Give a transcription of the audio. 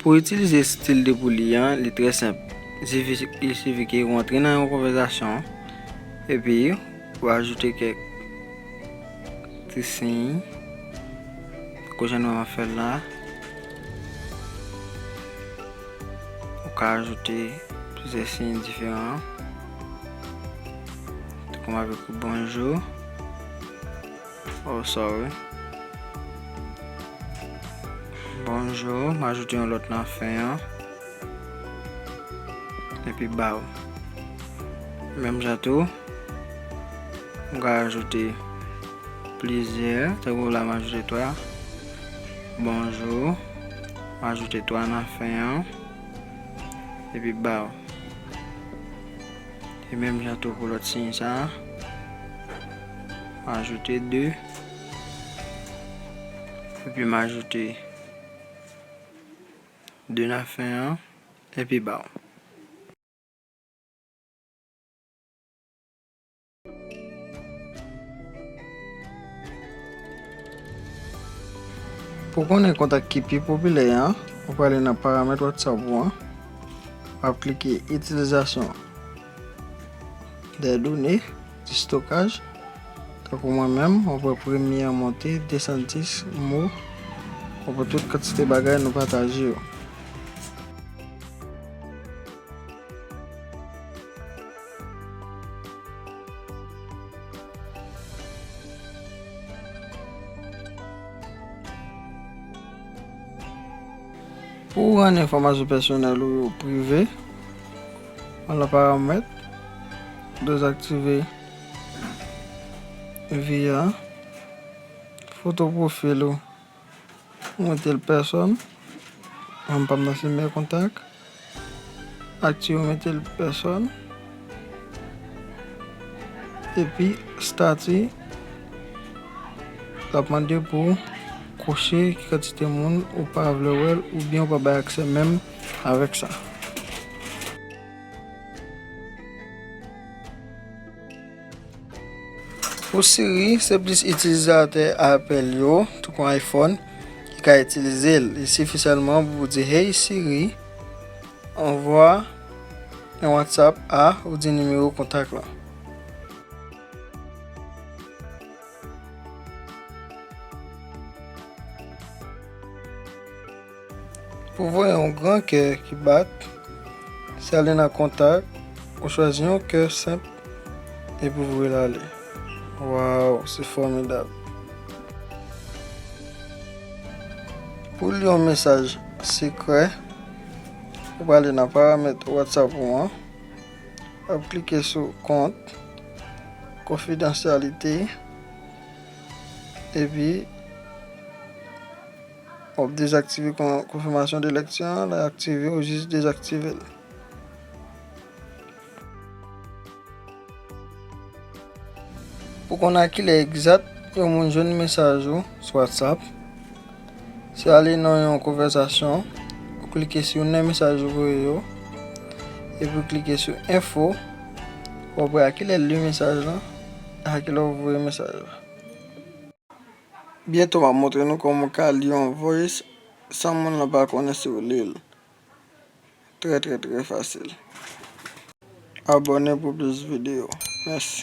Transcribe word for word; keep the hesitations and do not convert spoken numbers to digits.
Pou itilize estil de pou li an, li trè senp. Sifi, il sifi ke ou antre nan yon konvèsasyon, epi ou ajoute kèk ti siy, tankou jan nou ap fè l la. Ou ka ajoute plizyè siy diferan, tankou m avèk ou bonjou. Oh, sorry. Bonjou, m ajoute yon lòt nan fen an. Epi baw. Menm jan tou, m ka ajoute plizyè, tankou la m ajoute twa. Bonjou, m ajoute twa nan fen an. Epi baw. E menm jan tou pou lòt siy sa a. M ajoute de. Epi m ajoute de nan fen an. Epi baw. Pou konnen kontak ki pi popilè an, ou prale nan paramèt WhatsApp ou an, w ap klike itilizasyon dè done, di stokaj. Tankou mwen menm, mwen pran premye an monte, desann dis mo, mwen pran tout kantite bagay nou pataje yo. Pou w rann enfòmasyon pèsonèl ou yo prive, al nan paramèt, dezaktive vi a, foto pwofil ou, ou mete l pèsòn, m pa m nan filme kontak. Aktif, ou mete l pèsòn. Epi, stati, l ap mande pou w koche ki kantite moun ou pa vle wè l oubyen ou pa bay aksè menm avèk sa. Pou Siri, se plis itilizatè Apple yo, tankou iPhone, ki ka itilize l. Li sifi sèlman pou w di, "Hey Siri, anvwa yon WhatsApp a," ou di nimewo kontak la. Pou voye yon gran kè ki bat, se ale nan kontak, ou chwazi yon kè senp epi ou voye l ale. Waw, se fòmidab! Pou li yon mesaj sekrè, ou prale nan paramèt WhatsApp ou an, w ap klike sou kont, konfidansyalite, epi w ap dezaktive kon-, konfimasyon de lèkti an, lè aktive, ou jis dezaktive l. Pou konn a kilè egzat yon moun jwenn mesaj ou sou WhatsApp, se ale nan yon konvèsasyon, ou klike sou youn nan mesaj ou voye yo, epi w klike sou enfo, w ap wè a kilè l li mesaj lan, a kilè w voye mesaj la. Byento, m ap montre nou kòman w ka li yon voice san moun lan pa konnen si w li l. Trè, trè, trè fasil. Abòne pou plis videyo. Mèsi.